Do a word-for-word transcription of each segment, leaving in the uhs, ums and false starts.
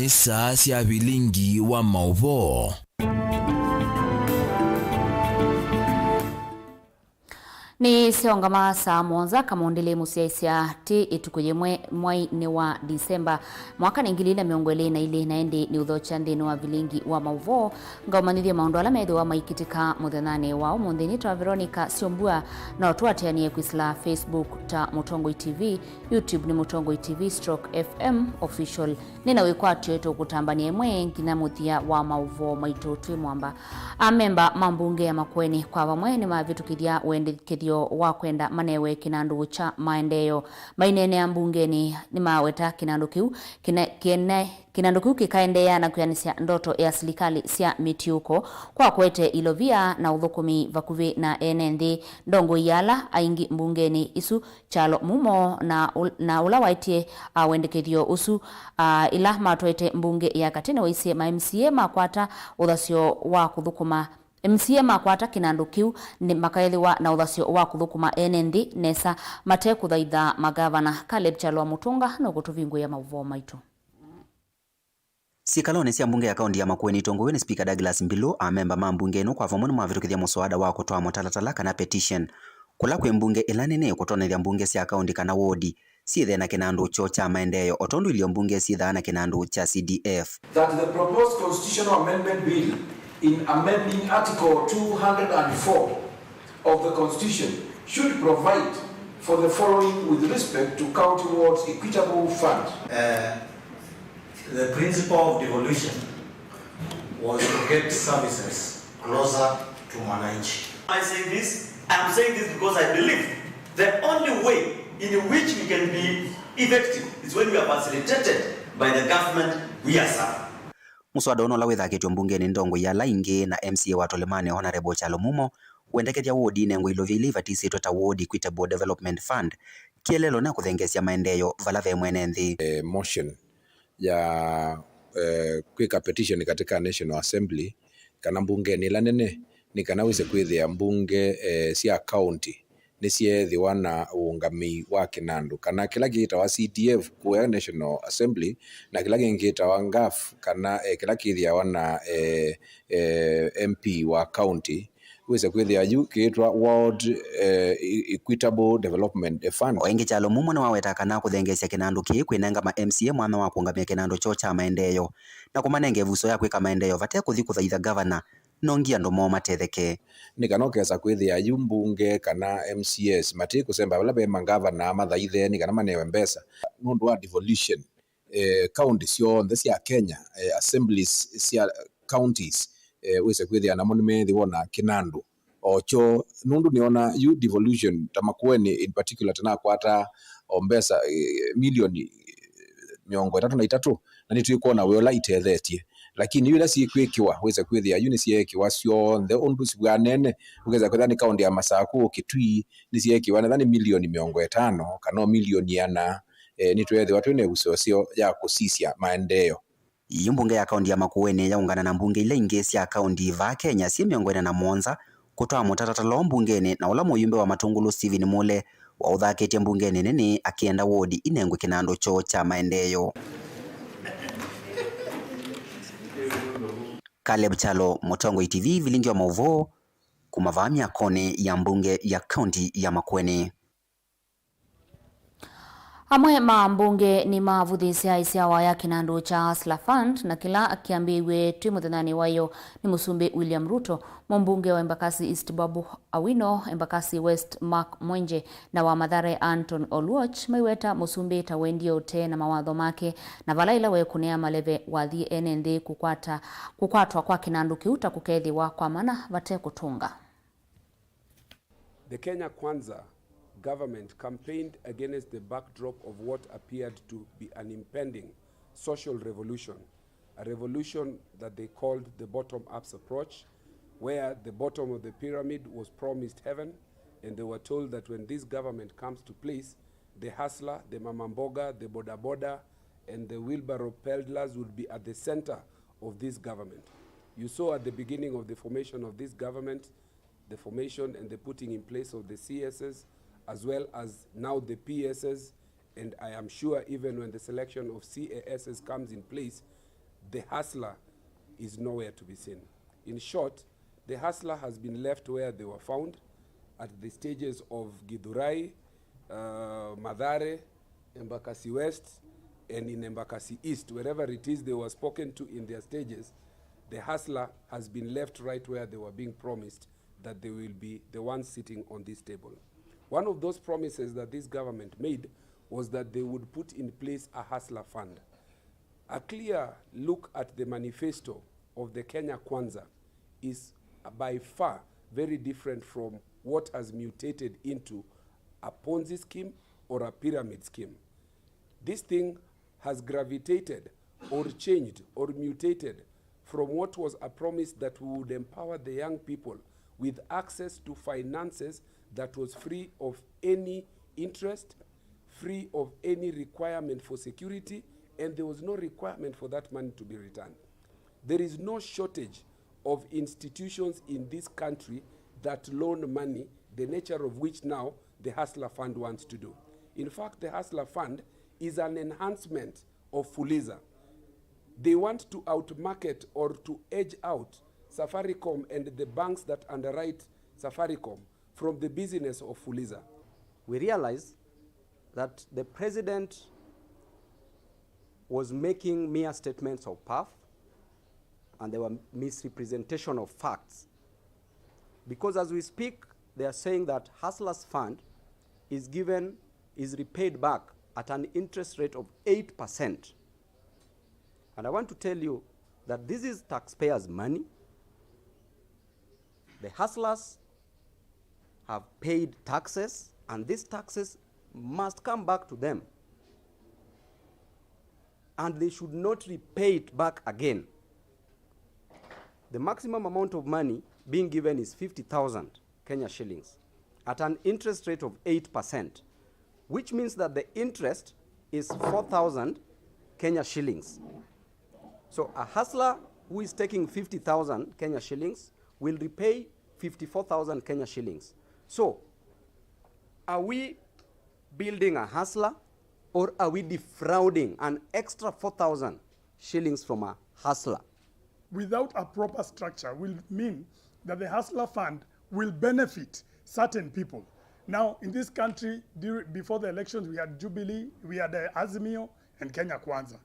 Nĩ saa sya vilingi wa maũvoo. Nĩ syaũngama saa mũonza kamũndĩlĩ mũsyaĩĩsya tĩ ĩtukũ yĩmwe mwai-inĩ wa Disemba, mwaka nĩ ngili ilĩ na mĩongo ĩlĩ na ilĩ, na ĩndĩ nĩ ũthokya nthĩnĩ wa vilingi wa maũvoo, ngaũmanyĩthya maũndũ ala methĩwa maikĩtĩka mũthenyanĩ wa ũmũnthĩ. Nĩtawa Veronica Syombua, no tũatĩanĩe kwĩsĩla Facebook ta Mũtongoi T V, YouTube nĩ Mũtongoi T V stroke F M Official. Nĩ na wĩkwatyo tũkũtambanĩa ĩmwe nginya mũthya wa maũvoo maitũ twĩ mwamba. Amemba ma mbunge ya Makueni kwa vamwe nĩmavĩtũkĩthya wendekethyo wa kwenda manewe kĩnandũ kya maendeeo. Maineenea mbungenĩ nĩmaweta kĩnandũ kĩu kĩne-, kĩne-, kĩnandũ kĩu kĩkaendeea na kwĩanĩsya ndoto ya silikalĩ sya mĩtiũko kwa kũete ilovia na ũthũkũmi vakuvĩ na ene nthĩ. Ndongoi ya ala aingĩ mbungenĩ isu Kyalo Mumo na ũ-, na ũla waetie, a, wendekethyo ũsu, a, ĩla matwaĩte mbunge ya katĩ nĩwaisye ma M C A makwata ũthasyo wa kũthũkũma, M C A makwata kĩnandũ kĩu nĩ makaethĩwa na ũthasyo wa kũthũkũma ene nthĩ nesa mate kũthaitha magavana. Caleb Kyalo wa Mũtũnga nũkũtũvingũĩa maũvoo maitũ. Syĩkalonĩ sya mbunge ya kaũnti ya Makueni itongoew'e nĩ Spika Douglas Mbilu, amemba ma mbunge ĩno kwa vamwe nĩmavĩtũkĩthya mũswada wa kũtwaa mũtalatala kana petition, kũla kwĩ mbunge ĩla nene kũtonethya mbunge sya kaũnti kana wodi syĩthĩe na kĩnandũ kyoo kya maendeeo, o tondũ ilio mbunge syĩthaa na kĩnandũ kya C D F. That the proposed constitutional amendment bill in amending Article two hundred and four of the Constitution should provide for the following with respect to County Wards Equitable Fund. Uh, the principle of devolution was to get services closer to mwananchi. I say this, I'm saying this because I believe the only way in which we can be effective is when we are facilitated by the government we are serving. Mũswada ũno ũla wĩthakĩtwe mbungenĩ nĩ ndongoi ya ala ingĩ na M C A wa Tũlĩmanĩ Honourable Kyalo Mumo, wendekethya wodi inengwe ilovia ila ivatisĩtwe ta Ward Equitable Development Fund, kĩeleelo na kũthengeesya maendeeo vala ve mwene nthĩ. Eh, motion ya, eh, kwĩka petition katika National Assembly kana mbungenĩ ĩla nene nĩ kana wĩse kwĩthĩa mbunge, eh, sya county nĩsyeethĩwa na ũũngamĩi wa kĩnandũ, kana kĩla kĩtawa C D F kũya National Assembly, na kĩla kĩngĩ kĩtawa ngaf, kana, eh, kĩla kĩthĩawa na, eh, eh, M P wa county, wĩse kwĩthĩa yu kĩĩtwa Ward, eh, E-, Equitable Development Fund. O ĩngĩ, Kyalo Mumo nĩwaweta kana kũthengeesya kĩnandũ kĩĩ kwĩnenga ma M C A mwanya wa kũũngamĩa kĩnandũ kyoo kya maendeeo, na kũmanenga ĩvuso ya kwĩka maendeeo vate kũthi kũthaitha ngavana, no nginya andũ moo matetheke. Nĩ kana ũkesa kwĩthĩa yu mbunge kana M C As mati kũsemba vala ve mangavana mathaithe nĩ kana manewe mbesa. Nũndũ wa devolution, eh, county syonthe sya Kenya, eh, assemblies sya counties, eh, wĩse kwĩthĩa namo nĩmeethĩwa na kĩnandũ o kyoo, nũndũ nĩona yu devolution ta Makueni in particular tũnakwata o mbesa, eh, milioni mĩongo ĩtatũ na itatũ, na nĩtwĩkwona wĩa ũla itethetye. Lakini yu ila syĩkwĩkĩwa, wĩse kwĩthĩa yu nĩsyeekĩwa syonthe ũndũ sivw'anene, ũkesa kwĩthĩa nĩ kaũnti ya Masakũ, Kitui, nĩsyeekĩwa nethwa nĩ milioni mĩongo ĩtano kana o milioni ĩana, eh, nĩtweethĩwa twĩ na ĩvuso ĩseo ya kũsisya maendeeo. Yu mbunge ya kaũnti ya Makueni yaũngana na mbunge ila ingĩ sya kaũnti vaa Kenya syĩ mĩongo ĩna na mũonza kũtwaa mũtalatala ũũ mbungenĩ, na ũla mũyumbe wa Matũngũlũ Stephen Mule waũthakĩtye mbungenĩ nene akĩenda wodi inengwe kĩnandũ kyoo kya maendeeo. Caleb Kyalo, Mũtongoi T V, vilingi wa maũvoo, kuma vaa myakonĩ ya mbunge ya kaũnti ya Makueni. Amwe ma ambunge nĩmavũthĩĩsya ĩsyawa ya kĩnandũ kya Hustler Fund, na kĩla kĩambĩĩw'e twĩ mũthenyanĩ wa ĩyoo nĩ Mũsumbĩ William Ruto. Mũmbunge wa Embakasi East Babu Owino, Embakasi West Mark Mwenje, na wa Mathare Anton Oluoch maiweta Mũsumbĩ ta wendie ũtee na mawatho make, na vala ĩla wekũnĩa maleve wathi ene nthĩ kũkwata, kũkwatwa kwa kĩnandũ kĩu ta kũkethĩwa kwa mana vate kũtũnga. The Kenya Kwanza government campaigned against the backdrop of what appeared to be an impending social revolution, a revolution that they called the bottom-up approach, where the bottom of the pyramid was promised heaven, and they were told that when this government comes to place, the hustler, the mama mboga, the boda boda, and the wheelbarrow peddlers would be at the center of this government. You saw at the beginning of the formation of this government, the formation and the putting in place of the C S Ss, as well as now the P S Ss, and I am sure even when the selection of C A Ss comes in place, The hustler is nowhere to be seen. In short, the hustler has been left where they were found, at the stages of Githurai, uh, Mathare, Embakasi West, and in Embakasi East, wherever it is they were spoken to in their stages, the hustler has been left right where they were being promised that they will be the ones sitting on this table. One of those promises that this government made was that they would put in place a hustler fund. A clear look at the manifesto of the Kenya Kwanza is by far very different from what has mutated into a Ponzi scheme or a pyramid scheme. This thing has gravitated or changed or mutated from what was a promise that we would empower the young people with access to finances that was free of any interest, free of any requirement for security, and there was no requirement for that money to be returned. There is no shortage of institutions in this country that loan money, the nature of which now the Hustler Fund wants to do. In fact, the Hustler Fund is an enhancement of Fuliza. They want to outmarket or to edge out Safaricom and the banks that underwrite Safaricom from the business of Fuliza. We realize that the president was making mere statements of puff and they were misrepresentation of facts. Because as we speak, they are saying that Hustlers Fund is given, is repaid back at an interest rate of eight percent. And I want to tell you that this is taxpayers' money. The hustlers have paid taxes, and these taxes must come back to them. And they should not repay it back again. The maximum amount of money being given is fifty thousand Kenya shillings at an interest rate of eight percent, which means that the interest is four thousand Kenya shillings. So a hustler who is taking fifty thousand Kenya shillings will repay fifty-four thousand Kenya shillings. So are we building a hustler, or are we defrauding an extra four thousand shillings from a hustler? Without a proper structure will mean that the Hustler Fund will benefit certain people. Now, in this country, dur-, before the elections, we had Jubilee, we had, uh, Azimio, and Kenya Kwanza.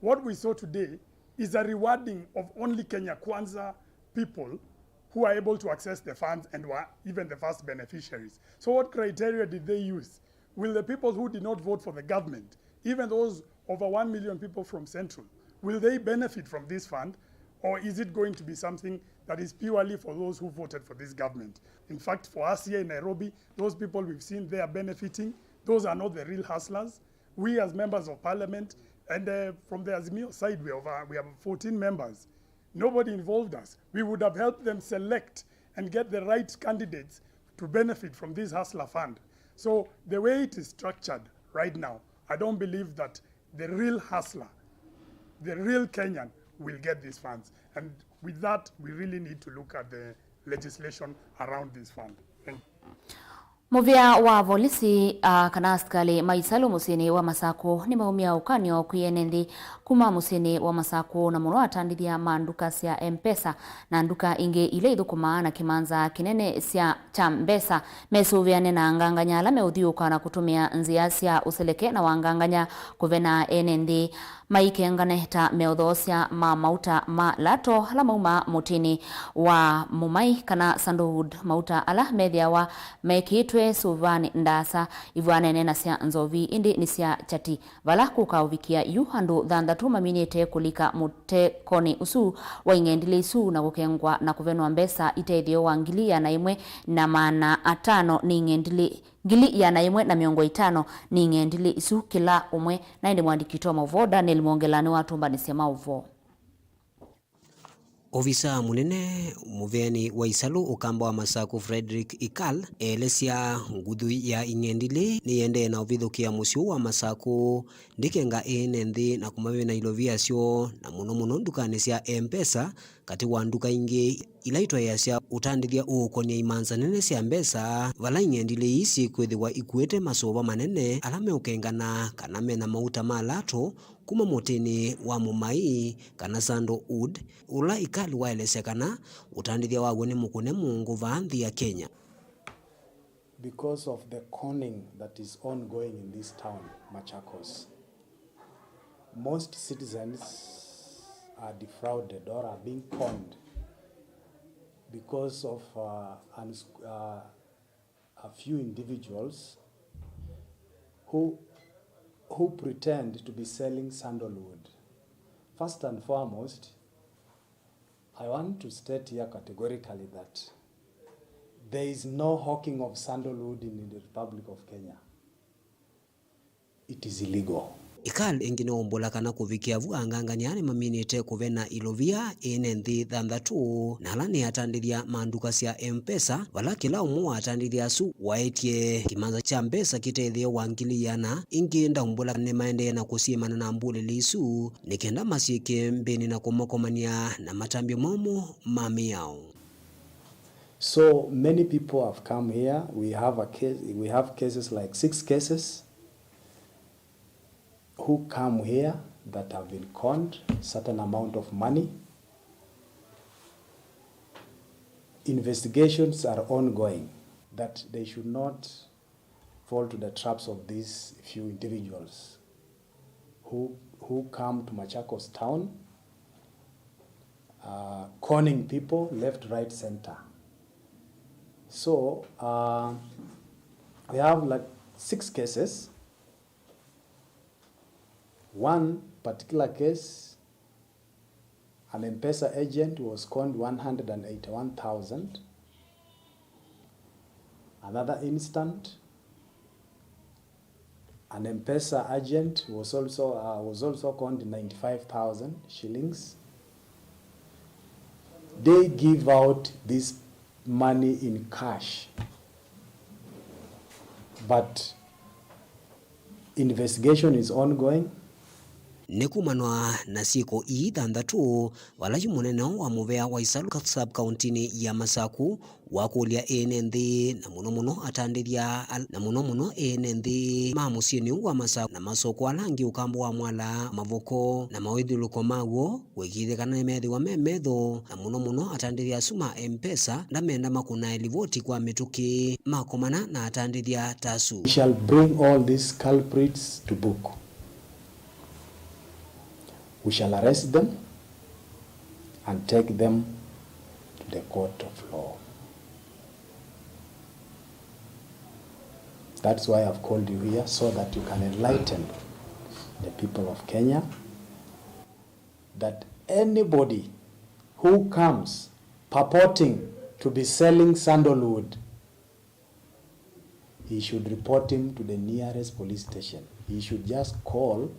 What we saw today is a rewarding of only Kenya Kwanza people who are able to access the funds and were even the first beneficiaries. So what criteria did they use? Will the people who did not vote for the government, even those over one million people from Central, will they benefit from this fund, or is it going to be something that is purely for those who voted for this government? In fact, for us here in Nairobi, those people we've seen, they are benefiting. Those are not the real hustlers. We as members of parliament, and, uh, from the Azimio side, we have, uh, we have fourteen members. Nobody involved us. We would have helped them select and get the right candidates to benefit from this Hustler Fund. So the way it is structured right now, I don't believe that the real hustler, the real Kenyan, will get these funds. And with that, we really need to look at the legislation around this fund. Thank you. Mũvĩa wa volisi, a, kana asikalĩ ma isalũ mũsyĩnĩ wa Masakũ nĩmaumya ũkany'o kwĩ ene nthĩ kuma mũsyĩnĩ wa Masakũ, na mũno atandĩthya ma nduka sya M-Pesa na nduka ingĩ ila ithũkũmaa na kĩmanza kĩnene sya, kya mbesa, mesũvĩane na anganganya ala meũthiũũka na kũtũmĩa nzĩa sya ũseleke na wanganganya kũvena ene nthĩ. Maikengane ta meũthoosya ma mauta ma lato ala maumaa mũtĩnĩ wa mũmai kana sandalwood, mauta ala methĩawa mekĩĩtwe sũvanĩ ndaasa ivw'anene na sya nzovi, ĩndĩ nĩ sya kyati. Vala kũkaũvikĩa yu, andũ thanthatũ maminĩte kũlika mũtekonĩ ũsu wa ing'endilĩ isu na kũkengwa na kũvenwa mbesa itethyo wa ngili ĩana ĩmwe na maana atano nĩ ing'endilĩ ngili ĩana ĩmwe na mĩongo ĩtano nĩ ing'endilĩ isu kĩla ũmwe. Na ĩndĩ mũandĩki witũ wa maũvoo Daniel Mwongela nĩwatũmbanĩsya maũvoo. Ovisa mũnene mũveani wa isalũ ũkamba wa Masakũ Frederick Ikal eelesya nguthu ya ing'endilĩ nĩyĩendee na ũvithũkĩa mũsyĩ ũũ wa Masakũ ndĩkenga ene nthĩ na kũmavĩna ilovia syoo, na mũno mũno ndukanĩ sya M-Pesa, katĩ wa nduka ingĩ ila itwaĩasya ũtandĩthya ũũkonia imanza nene sya mbesa, vala ing'endilĩ ii syĩkwĩthĩwa ikuĩte masũva manene ala meũkengana kana mena mauta ma latũ kuma mũtĩnĩ wa mũmai kana sandalwood, ũla Ikali waelesya kana ũtandĩthya waw'o nĩ mũkũne mũũngũ vaa nthĩ ya Kenya. Because of the conning that is ongoing in this town, Machakos, most citizens are defrauded or are being conned because of uh, uns- uh, a few individuals who, who pretend to be selling sandalwood. First and foremost, I want to state here categorically that there is no hawking of sandalwood in the Republic of Kenya. It is illegal. Ikali ĩngĩ nĩwaumbũla kana kũvikĩa vu angangania nĩmaminĩte kũvena ilovia ene nthĩ thanthatũ, na ala nĩ atandĩthya ma nduka sya M-Pesa, vala kĩla ũmwe wa atandĩthya asu waĩtye kĩmanza kya mbesa kĩtetheo wa ngili iana. Ĩngĩ ndaumbũla nĩmaendee na kũsyĩmana na mbulĩlĩ isu nĩ kenda masyĩkĩe mbĩnĩ na kũmakomany'a na matambya momũ ma mĩao. So many people have come here. We have a case, we have cases like six cases who come here that have been conned certain amount of money. Investigations are ongoing that they should not fall to the traps of these few individuals who, who come to Machakos town, uh, conning people left, right, center. So uh, we have like six cases. One particular case, an M-Pesa agent was conned one hundred and eighty-one thousand. Another instant, an M-Pesa agent was also, uh, was also conned ninety-five thousand shillings. They give out this money in cash, but investigation is ongoing. Nĩ kumanwa na syĩko ii thanthatũ, vala yu mũnene wa mũvea wa Isalu sub-kauntinĩ ya Masaku wakũlya ene nthĩ, na mũno mũno atandĩthya al- na mũno mũno ene nthĩ ma mũsyĩnĩ ũũ wa Masaku na masoko ala angĩ ũkamba wa Mwala, Mavoko na mawĩthyũlũko maw'o, kũĩkĩĩthya kana nĩmethĩwa me metho, na mũno mũno atandĩthya asu ma M-Pesa ndamenda makũnae livoti kwa mĩtũkĩ makomana na atandĩthya ta asu. We shall bring all these culprits to book. We shall arrest them and take them to the court of law. That's why I've called you here, so that you can enlighten the people of Kenya that anybody who comes purporting to be selling sandalwood, he should report him to the nearest police station. He should just call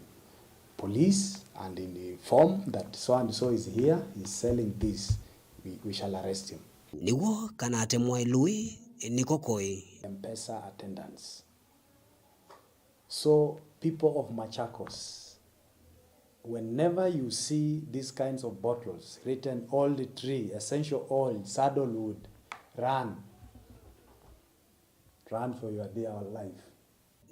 police and inform that so and so is here, is selling this. We, we shall arrest him. Nĩw'o kana atemwa ĩlũĩ nĩko koĩ. M-Pesa attendants. So, people of Machakos, whenever you see these kinds of bottles written Old Tree, Essential Oil, Sandalwood, run. Run for your dear life.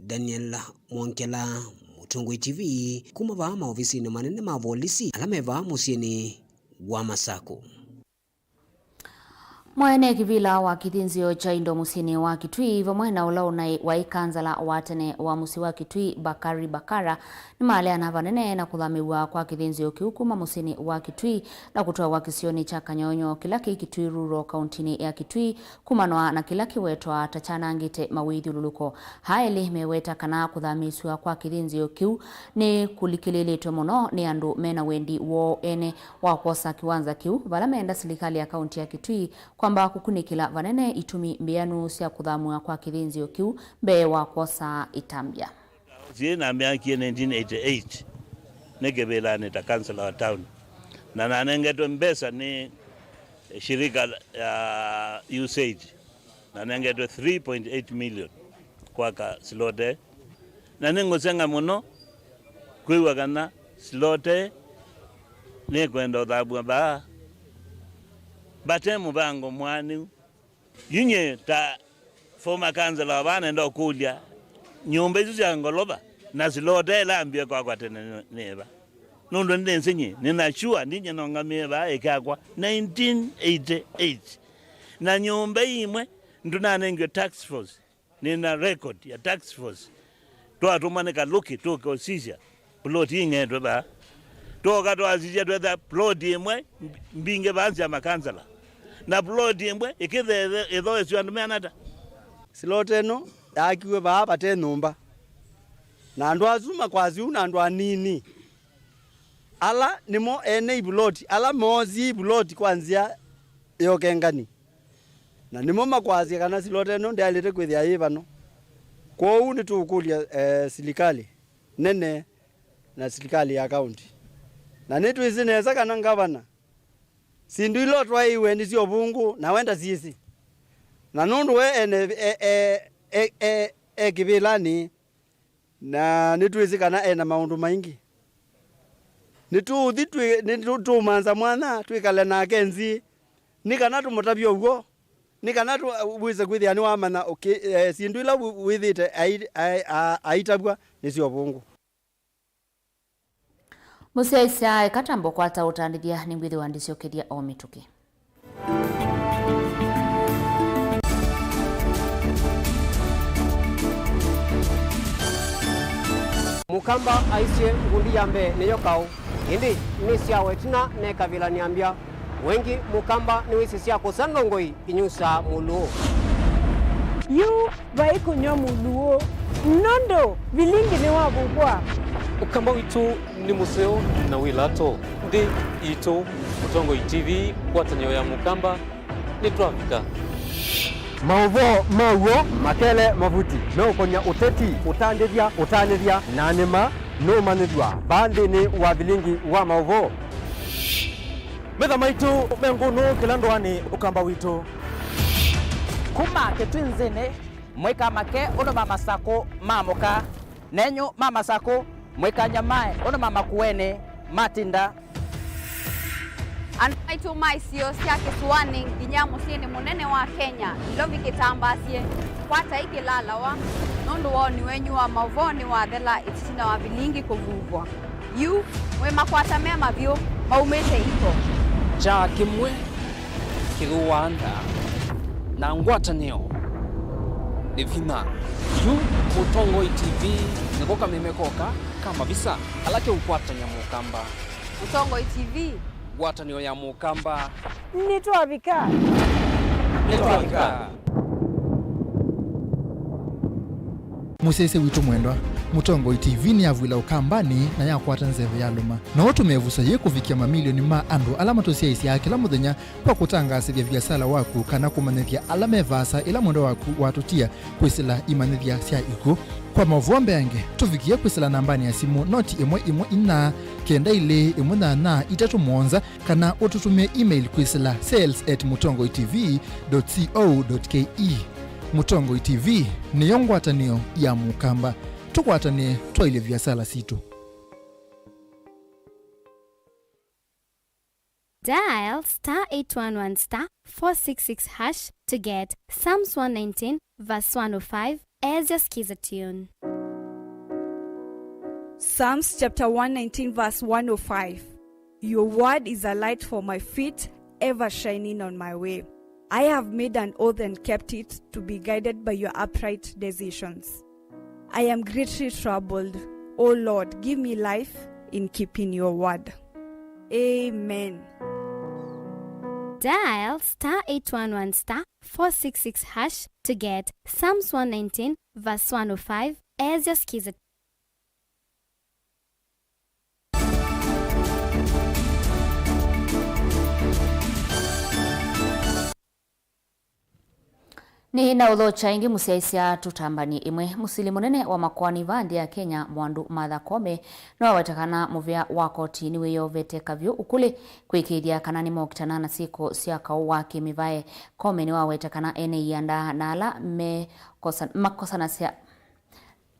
Daniel Mwongela, Mũtongoi T V, kuma vaa maovisinĩ manene ma volisi ala me vaa mũsyĩnĩ wa Masaku. Mwene kĩvĩla wa kĩthĩnzĩo kya indo mũsyĩnĩ wa Kitui vamwe na ũla ũnaĩ waĩ kansala wa tene wa mũsyĩ wa Kitui, Bakari Bakara, nĩmaleana vanene na kũthamĩw'a kwa kĩthĩnzĩo kĩu kuma mũsyĩnĩ wa Kitui na kũtwawa kĩsionĩ kya Kanyonyo kĩla kĩ Kitui Rural, kauntinĩ ya Kitui, kumanwa na kĩla kĩwetwa ta kyanangĩte mawĩthyũlũlũko. Aa elĩ meweta kana kũthamĩĩsw'a kwa kĩthĩnzĩo kĩu nĩ kũlikĩlĩĩlĩtwe mũno nĩ andũ mena wendi woo ene wa kwosa kĩwanza kĩu, vala meenda silikalĩ ya kaunti ya Kitui kwamba kũkunĩkĩla vanene itumi mbĩanu sya kũthamw'a kwa kĩthĩnzĩo kĩu mbee wa kwosa ĩtambya. Syĩ nambĩakie nineteen eighty-eight nĩ kĩvĩlanĩ ta council wa town, na nanengetwe mbesa nĩ shirika ya U S A I D. Nanengetwe three point eight million kwaka silote, na nĩngũseng'a mũno kwĩw'a kana silote nĩkwenda ũthabw'a vaa Vate mũvango mwaanĩu. Yu nyie ta former councillor wa vaa nenda ũkũlya, nyũmba isu sya ngolova na silota ĩla ambie kwakwa tene nĩ ĩva? Nũndũ nĩnĩsĩ nyie, nĩna sure ndinyie nongamĩe vaa ĩkyakwa nineteen eighty-eight. Na nyũmba ii imwe ndũnanengiwe task force. Nĩna record ya task force. Twatũmwa nĩ Kalũki tũke ũsisya plot ing'etwe vaa. Twoka twasisya twetha plot ĩmwe mbingĩ vaa nzĩa makansala. Na plot ĩmwe ĩkĩtha ĩthoesw'e andũ meana ata? Silota ĩno yaakiwe vaa vate nyũmba. Na andũ asu makwasi ũu na andũ anini. Ala nĩmo ene ivuloti, ala moosie ivuloti kwa nzĩa ya ũkengani. Na nĩmo makwasya kana silota ĩno ndyaĩlĩte kwĩthĩa yĩ vano. Kwoou nĩtũũkũlya, eh, silikalĩ nene na silikalĩ ya kaũnti. Na nĩtwĩsĩ nesa kana ngavana, syĩndũ ila ũtwaĩiwe nĩ sya ũvũngũ, na we ndasyĩsĩ. Na nũndũ we ene, e, e, e, e, e kĩvĩlanĩ, na nĩtwĩsĩ kana e na maũndũ maingĩ. Nĩtũũthi twĩ-, nĩtũ-, tũũmanza mwanya twĩkale nake nzĩ, nĩ kana tũmũtavye ũw'o, nĩ kana tũ-, wĩse kwĩthĩa nĩwamanya ũkĩ-, eh, syĩndũ ila wĩ-, wĩthĩte ai-, ai-, a-, aitavw'a nĩ sya ũvũngũ. Mũsyaĩĩsya, eka tamba ũkwata ũtandĩthya, nĩngwĩthĩwa ndĩsyokethya o mĩtũkĩ. Mũkamba aisye ngundi ya mbee nĩyo kaũ, ĩndĩ nĩ sya wetina nekavilany'a mbya. Wengĩ Mũkamba nĩwĩsĩ sya kũsa ndongoi inyusaa mũlũũ. Yu vai kũnyw'a mũlũũ, nũndũ vilingi nĩwavuvwa. Ũkamba witũ nĩ mũseo na wĩ lato. Nthĩ itũ, Mũtongoi T V, ngwatanĩo ya Mũkamba, nĩtwavika. Maũvoo ma w'o makele mavuti meũkonya ũteti, ũtandĩthya, ũtanĩthya, na nĩma nũũmanyĩthw'a vaa nthĩnĩ wa vilingi wa maũvoo. Metha maitũ me ngũnũ kĩla ndũanĩ Ũkamba witũ. Kuma Kĩtwinzĩnĩ, mũikamake ũndũ ma masakũ ma mũka. Nenyu ma masakũ, mũikanyamae ũndũ ma makuenĩ matinda. Andũ maitũ ma isio sya kĩsũanĩ nginya mũsyĩnĩ mũnene wa Kenya, Nairobi kĩtambaasye, kwatai kĩlalawa, nũndũ woni wenyu wa maũvoo nĩwathela ĩtina wa vilingi kũvuvwa. Yu, mwĩ makwata me mavyũ maumĩte iko. Kyaa kĩmwe kĩthũaa nda, na ngwatanĩo nĩ vinya. Yu Mũtongoi T V nĩko kameme koka ka mavisa ala keũkwatany'a Mũkamba. Mũtongoi T V. Ngwatanĩo ya Mũkamba. Nĩtwavika. Nĩtwavika. Mũsyaĩĩsya witũ mwendwa, Mũtongoi T V nĩyavw'ĩla Ũkambanĩ na yakwata nzeve yalũma. No ũtũme ĩvuso yĩĩ kũvikĩa mamilioni ma andũ ala matũsyaĩĩsyaa kĩla mũthenya kwa kũtangaasĩthya viasala waku kana kũmanyĩthya ala me vaasa ĩla mwendwa waku watũtia kwĩsĩla imanyĩthya sya ikw'ũ. Kwa maũvoo mbeange, tũvikĩe kwĩsĩla nambanĩ ya simũ noti ĩmwe ĩmwe inya kenda ilĩ ĩmwe nyanya itatũ mũonza, kana ũtũtũmĩe email kwĩsĩla sales at mũtongoi T V dot co dot K E. Mũtongoi T V nĩyo ngwatanĩo ya Mũkamba. Tũkwatanĩe twaĩlye viasala sitũ. Dial star eight one one star four six six hash to get Psalms one nineteen verse one oh five as your Skiza tune. Psalms chapter one nineteen verse one oh five. Your word is a light for my feet, ever shining on my way. I have made an oath and kept it, to be guided by your upright decisions. I am greatly troubled. O Lord, give me life in keeping your word. Amen. Dial star eight one one star four six six hash to get Psalms one nineteen verse one oh five as your Skiza. Nĩ na ũthokya ĩngĩ mũsyaĩĩsya tũtambany'e ĩmwe. Mũsili mũnene wa makoani vaa nthĩ ya Kenya, Mwandu Martha Koome, nĩwaweta kana mũvĩa wa koti nĩwĩyovete kavyũ ũkũlĩ kwĩkĩĩthya kana nĩmokitana na syĩko sya kaũ wa kĩmĩvae. Koome nĩwaweta kana ene ianda na ala mekosa-, makosanasya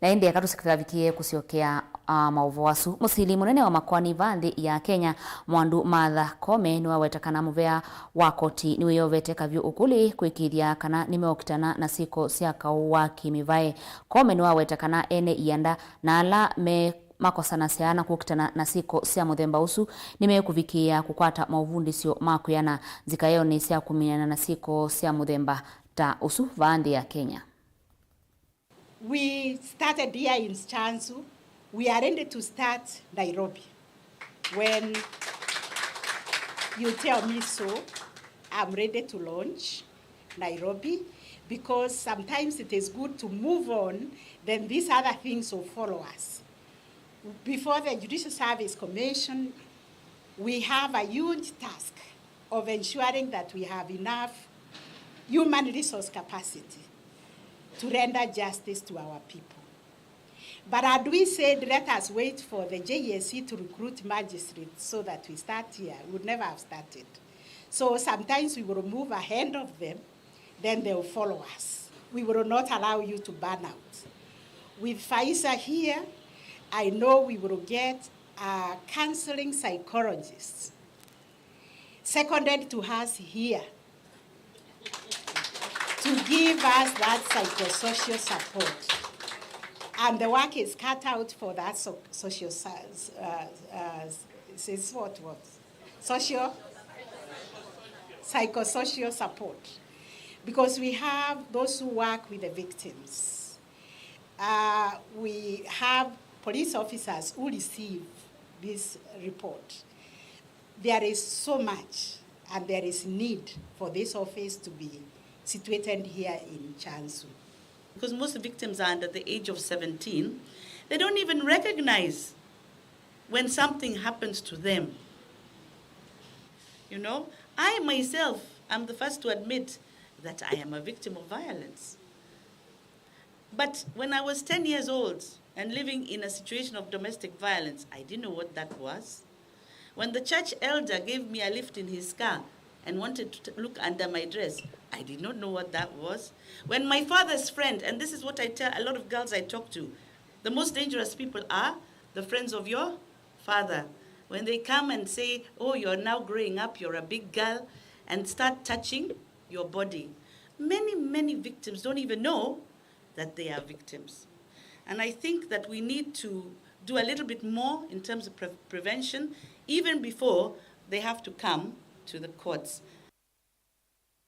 Na ĩndĩ eka tũsike tũthavikĩe kũsyokea A maũvoo asu, mũsili mũnene wa makoani va nthĩ ya Kenya, Mwandu Martha Koome, nĩwaweta kana mũvea wa koti nĩwĩyovete kavyũ ũkũlĩ kwĩkĩĩthya kana nĩmeũkitana na syĩko sya kaũ wa kĩmĩvaĩ. Koome nĩwaweta kana ene ianda na ala me makosanasya na kũkitana na syĩko sya mũthemba ũsu nĩmekũvikĩĩa kũkwata maũvundĩsyo ma kwĩana nzikaĩonĩ sya kũminana na syĩko sya mũthemba ta ũsu vaa nthĩ ya Kenya. We started here in Chanzu. We are ready to start Nairobi. When you tell me so, I'm ready to launch Nairobi, because sometimes it is good to move on, then these other things will follow us. Before the Judicial Service Commission, we have a huge task of ensuring that we have enough human resource capacity to render justice to our people. But had we said, "Let us wait for the J S C to recruit magistrates so that we start here," we would never have started. So sometimes we will move ahead of them, then they'll follow us. We will not allow you to burn out. With Faiza here, I know we will get a counseling psychologist, seconded to us here, to give us that psychosocial support. And the work is cut out for that so, social science, uh, uh, is what, what? Social, psychosocial support. Because we have those who work with the victims. Uh, we have police officers who receive this report. There is so much, and there is need for this office to be situated here in Chanzu. Because most victims are under the age of seventeen, they don't even recognize when something happens to them. You know, I myself am the first to admit that I am a victim of violence. But when I was ten years old and living in a situation of domestic violence, I didn't know what that was. When the church elder gave me a lift in his car and wanted to t- look under my dress, I did not know what that was. When my father's friend, and this is what I tell a lot of girls I talk to, the most dangerous people are the friends of your father. When they come and say, "Oh, you're now growing up, you're a big girl," and start touching your body. Many, many victims don't even know that they are victims. And I think that we need to do a little bit more in terms of pre- prevention, even before they have to come to the courts.